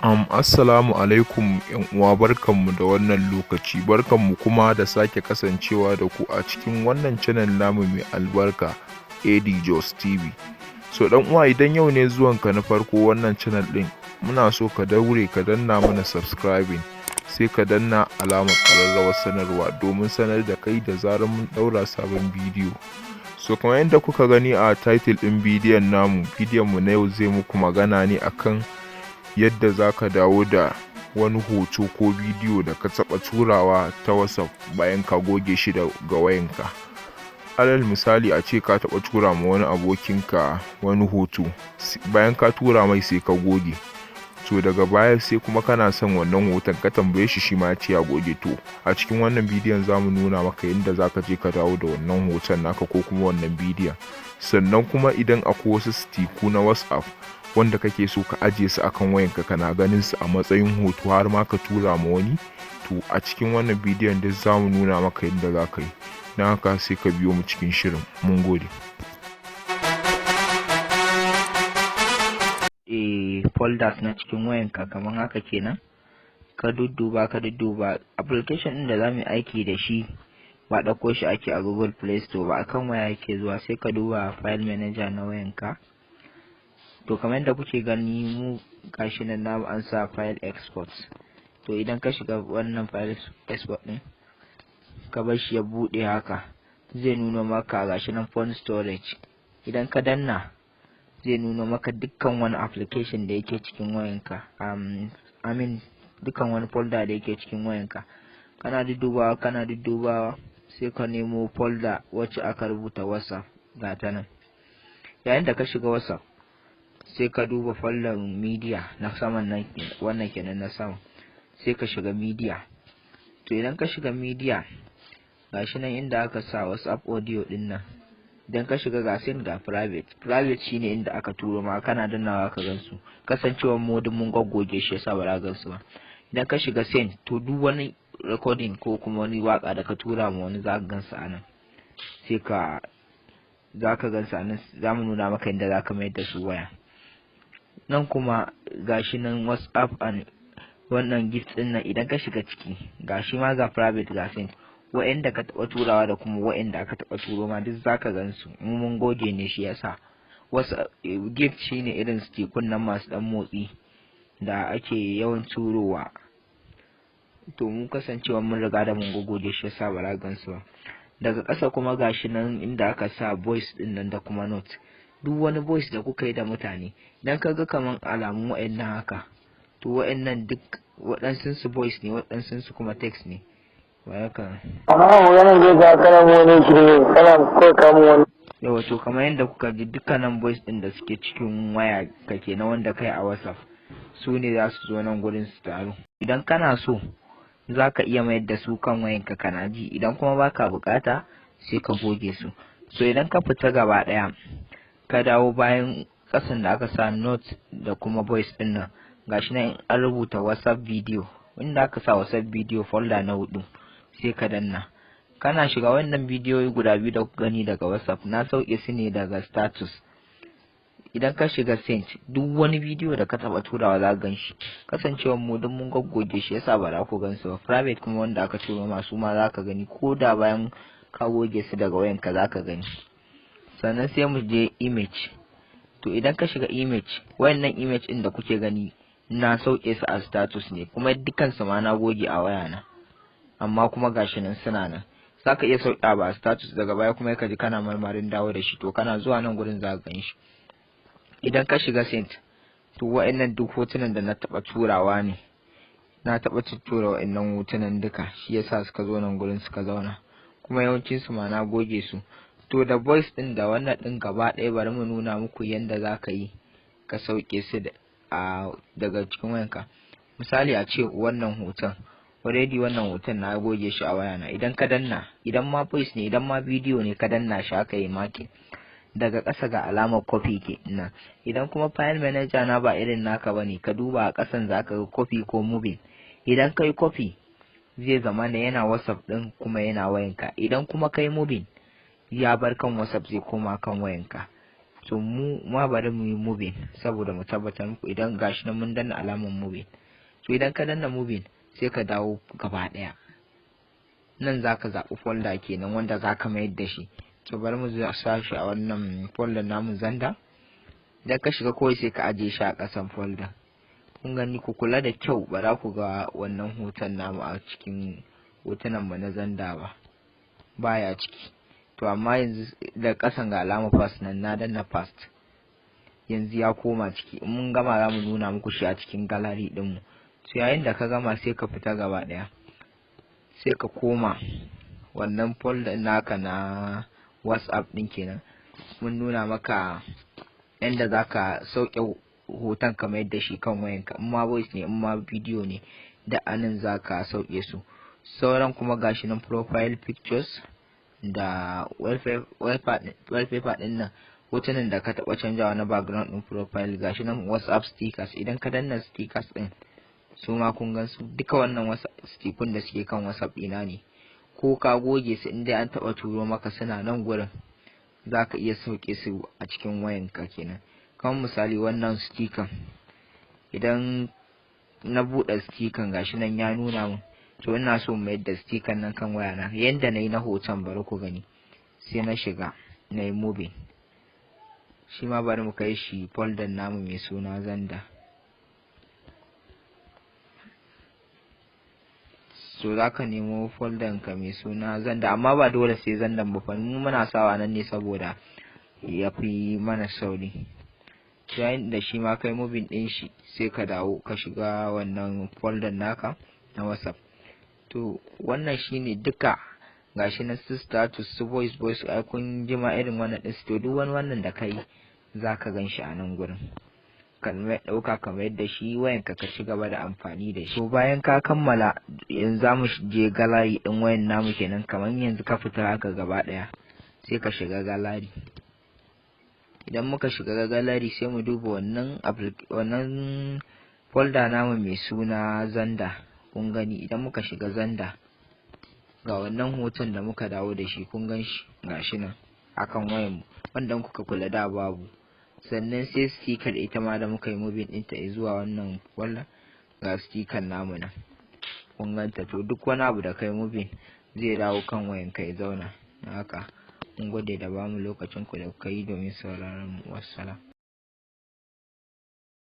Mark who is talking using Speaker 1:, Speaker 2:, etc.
Speaker 1: Assalamu alaikum ‘yan uwa, barkanmu da wannan lokaci, barkanmu kuma da sake kasancewa da ku a cikin wannan channel namu mai albarka, AD Jos TV. So dan uwa, idan yau ne zuwanka na farko wannan channel din, muna so ka daure ka danna mana subscribing, sai ka danna alamar ƙararrawar sanarwa domin sanar da kai da zarar mun ɗaura sabon bidiyo. So kamar yadda kuka gani a title ɗin bidiyon namu, bidiyon mu na yau zai muku magana ne akan yadda za ka dawo da wani hoto ko bidiyo da ka taɓa turawa ta WhatsApp bayan ka goge shi daga wayanka. Alal misali, a ce ka taɓa tura ma wani abokinka wani hoto, bayan ka tura mai sai ka goge. To daga baya sai kuma kana son wannan hoton, ka tambaye shi, shi ma ya ce ya goge. To a cikin wannan bidiyon za mu nuna maka yadda za ka je ka dawo da wannan hoton naka ko kuma wannan bidiyon. Sannan kuma idan akwai wasu sticker na WhatsApp wanda kake so ka ajiye su akan wayanka, kana ganin su a matsayin hoto har ma ka tura ma wani, to a cikin wannan bidiyon duk za mu nuna maka yadda za ka yi. Don haka sai ka biyo mu cikin shirin. Mun gode.
Speaker 2: Folders na cikin wayanka kamar haka kenan, ka dudduba, ka dudduba. Application ɗin da za mu yi aiki da shi ba ɗauko shi ake a Google Play Store ba, akan waya yake zuwa. Sai ka duba file manager na wayanka. To kamar yadda kuke gani, mu gashi nan namu an sa file export. To idan ka shiga wannan file export ɗin, ka bar shi ya buɗe haka, zai nuno maka gashi nan phone storage. Idan ka danna, zai nuno maka dukkan wani application da yake cikin wayanka, I mean dukkan wani folder da yake cikin wayanka. Kana duddubawa, kana duddubawa, sai ka nemo folder wacce aka rubuta WhatsApp. Ga ta nan. Yayin da ka shiga WhatsApp, sai ka duba folder media na saman nan, wannan kenan na sama. Sai ka shiga media. To idan ka shiga media, gashi nan inda aka sa WhatsApp audio din nan. Idan ka shiga, ga sent, ga private. Private shine inda aka turo ma, kana dannawa ka gansu. Kasancewar mu duk mun goggoge shi, yasa ba za gansu ba. Idan ka shiga sent, to duk wani recording ko kuma wani waka da ka tura ma wani, za ka gansu a nan. Sai ka za ka gansu a nan. Za mu nuna maka inda za ka mayar da su waya. Nan kuma gashi nan WhatsApp and wannan gift din nan. Idan ka shiga ciki, gashi ma ga private, ga sent, wa'anda ka taɓa turawa da kuma wa'anda aka taɓa turo ma, duk zaka gansu. Mu mun goge ne, shi yasa. Wasu gift shine irin sticker nan masu dan motsi da ake yawan turowa. To mu kasancewa mun riga da mun goge shi, yasa ba za gansu ba. Daga ƙasa kuma gashi nan inda aka sa voice din nan da kuma note, duk wani voice da kuka yi da mutane. Idan ka ga kaman alamun wa'annan haka, to wa'annan duk waɗansun su voice ne, waɗansun su kuma text ne. Ka
Speaker 3: Amma maganar zai ga kana mu wani shirme, kana kawai kamun wani.
Speaker 2: Yawa, to kamar yadda kuka ji, dukkanin voice din da suke cikin waya ka kenan wanda kai a WhatsApp, su ne za su zo nan gurin su taru. Idan kana so, za ka iya mayar da su kan wayanka kana ji. Idan kuma baka bukata, sai ka goge su. So idan ka fita gaba daya, ka dawo bayan kasan da aka sa note da kuma voice din nan, gashi nan an rubuta WhatsApp video. Inda aka sa WhatsApp video, folder na hudu, sai ka danna. Kana shiga, wannan bidiyoyi guda biyu da kuka gani daga WhatsApp, na sauke su ne daga status. Idan ka shiga sent, duk wani bidiyo da ka taba turawa za ka gan shi. Kasancewar mu duk mun goggoge shi, yasa ba za ku gan su ba. Private kuma, wanda aka turo masu ma, za ka gani ko da bayan ka goge su daga wayanka, za ka gani. Sannan sai mu je image. To idan ka shiga image, wayannan image din da kuke gani, na sauke su a status ne, kuma dukkan su ma na goge a wayana, amma kuma gashi nan suna nan. Zaka iya sauka ba a status, daga baya kuma ka ji kana marmarin dawo da shi, to kana zuwa nan gurin za ka gan shi. Idan ka shiga sent, to wa'annan duk hotunan da na taba turawa ne. Na taba tura wa'annan hotunan duka, shi yasa suka zo nan gurin suka zauna, kuma yawancin su ma na goge su. To da voice din da wannan din gaba ɗaya, bari mu nuna muku yanda za ka yi ka sauke su daga cikin wayanka. Misali, a ce wannan hoton, already wannan hoton na goge shi a wayana. Idan ka danna, idan ma voice ne, idan ma bidiyo ne, ka danna shi aka yi marking, daga ƙasa ga alamar copy ke nan. Idan kuma file manager na ba irin naka bane, ka duba a ƙasan, zaka ga copy ko moving. Idan kai copy, zai zama ne yana WhatsApp din kuma yana wayanka. Idan kuma kai moving, ya bar kan WhatsApp, zai koma kan wayanka. To mu ma bari mu yi moving saboda mu tabbatar muku. Idan gashi nan mun danna alamar moving. To idan ka danna moving, sai ka dawo gaba ɗaya nan, zaka zaɓi folder kenan wanda zaka mayar da shi. To bari mu sa shi a wannan folder namu, Xender. Idan ka shiga kawai, sai ka ajiye shi a ƙasan folder. Kun gani, ku kula da kyau, ba za ku ga wannan hoton namu a cikin hotunan mu na Xender ba, baya ciki. To amma yanzu da ƙasan ga alama paste nan, na danna paste, yanzu ya koma ciki. In mun gama, za mu nuna muku shi a cikin gallery ɗinmu. To yayin da ka gama, sai ka fita gaba ɗaya, sai ka koma wannan folder naka na WhatsApp ɗin kenan. Mun nuna maka yanda zaka sauke hoton ka mayar da shi kan wayanka, in ma voice ne, in ma video ne, da anan zaka sauke su. Sauran kuma gashi nan, profile pictures da wallpaper din nan, hotunan da ka taɓa canjawa na background din profile. Gashi nan WhatsApp stickers. Idan ka danna stickers din, su ma kun gan su duka. Wannan sticker da suke kan WhatsApp ɗina ne, ko ka goge su, in dai an taɓa turo maka, suna nan gurin, za ka iya sauke su a cikin wayanka kenan. Kamar misali wannan sticker, idan na buɗe sticker, gashi nan ya nuna min. To ina so mu mayar da sticker nan kan wayana yanda na yi na hoton. Bari ku gani. Sai na shiga na yi moving. Shi ma bari mu kai shi folder namu mai suna Xender. So za ka nemo folder ka mai suna Xender, amma ba dole sai Xender ba fa. Mu muna sawa nan ne saboda ya fi mana sauri. Yayin da shi ma kai moving din shi, sai ka dawo ka shiga wannan folder naka na WhatsApp. To wannan shine duka. Gashi na su status, su voice, voice ai kun jima irin wannan din. To duk wani wannan da kai, zaka gan shi a nan gurin, ka ɗauka kamar yadda shi wayanka, ka ci gaba da amfani da shi. To bayan ka kammala, yanzu za mu je gallery ɗin wayan namu kenan. Kamar yanzu ka fita haka gaba ɗaya, sai ka shiga gallery. Idan muka shiga gallery, sai mu duba wannan folder namu mai suna Xender. Kun gani, idan muka shiga Xender, ga wannan hoton da muka dawo da shi. Kun gan shi, gashi nan akan wayan mu, wanda kuka kula da babu. Sannan sai sticker, ita ma da muka yi moving ɗinta zuwa wannan folder, ga sticker namu nan, kun ganta. To duk wani abu da kai moving, zai dawo kan wayan ka ya zauna. Haka mun gode da bamu lokacin ku da kuka yi domin sauraron mu. Wassalam.